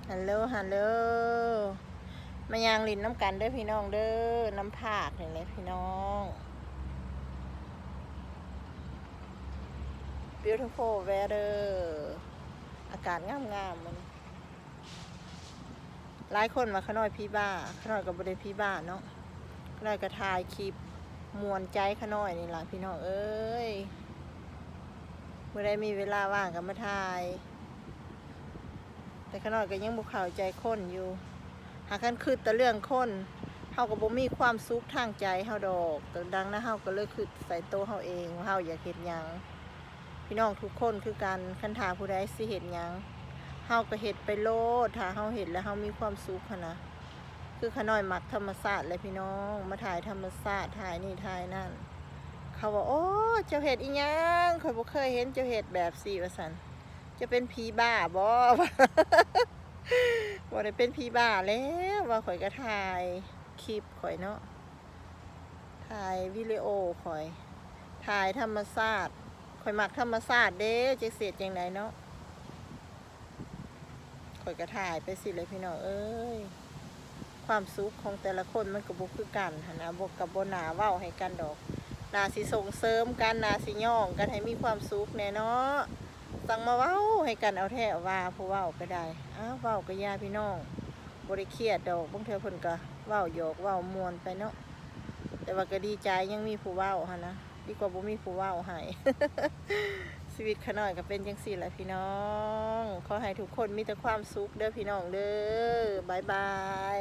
ຮັລໂຫຼ ຮັລໂຫຼ ມາຍ່າງຫຼິ້ນນຳກັນເດີພີ່ນ້ອງເດີ ນຳພາກນີ້ແຫຼະພີ່ນ້ອງ. Beautiful weather ອາກາດງາມໆ ມື້ນີ້. ຫຼາຍຄົນວ່າຂະນ້ອຍຜີບ້າ, ຂະນ້ອຍກໍບໍ່ໄດ້ຜີບ້າເນາະ, ຂະນ້ອຍກໍຖ່າຍຄລິບມ່ວນໃຈຂະນ້ອຍນີ້ລະພີ່ນ້ອງເອີຍ. ມື້ໃດມີເວລາວ່າງກໍມາຖ່າຍ. ແຕ່ຂະນ້ອຍກໍຍັງບໍ່ເຂົ້າໃຈຄົນຢູ່. ຫາກຄັນຄິດແຕ່ເລື່ອງຄົນ, ເຮົາກໍບໍ່ມີຄວາມສຸກທາງໃຈເຮົາດອກ. ດັ່ງນັ້ນເຮົາກໍເລີຍຄິດໃສ່ໂຕເຮົາເອງວ່າເຮົາຢາກເຮັດຫຍັງ. ພີ່ນ້ອງທຸກຄົນຄືກັນ, ຄັນຖ້າຜູ້ໃດຊິເຮັດຫຍັງ, ເຮົາກໍເຮັດໄປໂລດ. ຖ້າເຮົາເຮັດແລ້ວເຮົາມີຄວາມສຸກຫັ້ນນະ. ຄືຂະນ້ອຍມັກທຳມະຊາດແຫຼະພີ່ນ້ອງ, ມາຖ່າຍທຳມະຊາດ, ຖ່າຍນີ້ຖ່າຍນັ້ນ. ເຂົາວ່າ ໂອ້ ເຈົ້າເຮັດອີ່ຫຍັງ? ຂ້ອຍບໍ່ເຄີຍເຫັນເຈົ້າເຮັດແບບຊີ້ ວ່າຊັ້ນ. ເຈົ້າເປັນຜີບ້າບໍ? ບໍ່ໄດ້ເປັນຜີບ້າແລ້ວ ວ່າຂ້ອຍກໍຖ່າຍຄລິບຂ້ອຍເນາະ, ຖ່າຍວິດີໂອຂ້ອຍ, ຖ່າຍທຳມະຊາດ. ຂ້ອຍມັກທຳມະຊາດເດ້, ຈັກຊິເຮັດຈັ່ງໃດເນາະ. ຂ້ອຍກໍຖ່າຍໄປຊີ້ແຫຼະພີ່ນ້ອງເອີຍ. ຄວາມສຸກຂອງແຕ່ລະຄົນມັນກໍບໍ່ຄືກັນຫັ້ນນະ, ບໍ່ ກໍບໍ່ໜ້າເວົ້າໃຫ້ກັນດອກ. ໜ້າຊິສົ່ງເສີມກັນ, ໜ້າຊິຍ້ອງກັນໃຫ້ມີຄວາມສຸກແດ່ເນາະ. ຈັ່ງມາເວົ້າໃຫ້ກັນເອົາແທ້ວ່າ ຜູ້ເວົ້າກໍໄດ້. ອ້າວ ເວົ້າກໍຢ່າພີ່ນ້ອງ, ບໍ່ໄດ້ຄຽດດອກ. ບາງເທື່ອເພິ່ນກໍເວົ້າຫຍອກເວົ້າມ່ວນໄປເນາະ, ແຕ່ວ່າກໍດີໃຈຍັງມີຜູ້ເວົ້າຫັ້ນນະ, ດີກວ່າບໍ່ມີຜູ້ເວົ້າໃຫ້. ຊີວິດຂະນ້ອຍກໍເປັນຈັ່ງຊີ້ແຫຼະພີ່ນ້ອງ. ຂໍໃຫ້ທຸກຄົນມີແຕ່ຄວາມສຸກເດີພີ່ນ້ອງເດີ. ບາຍບາຍ.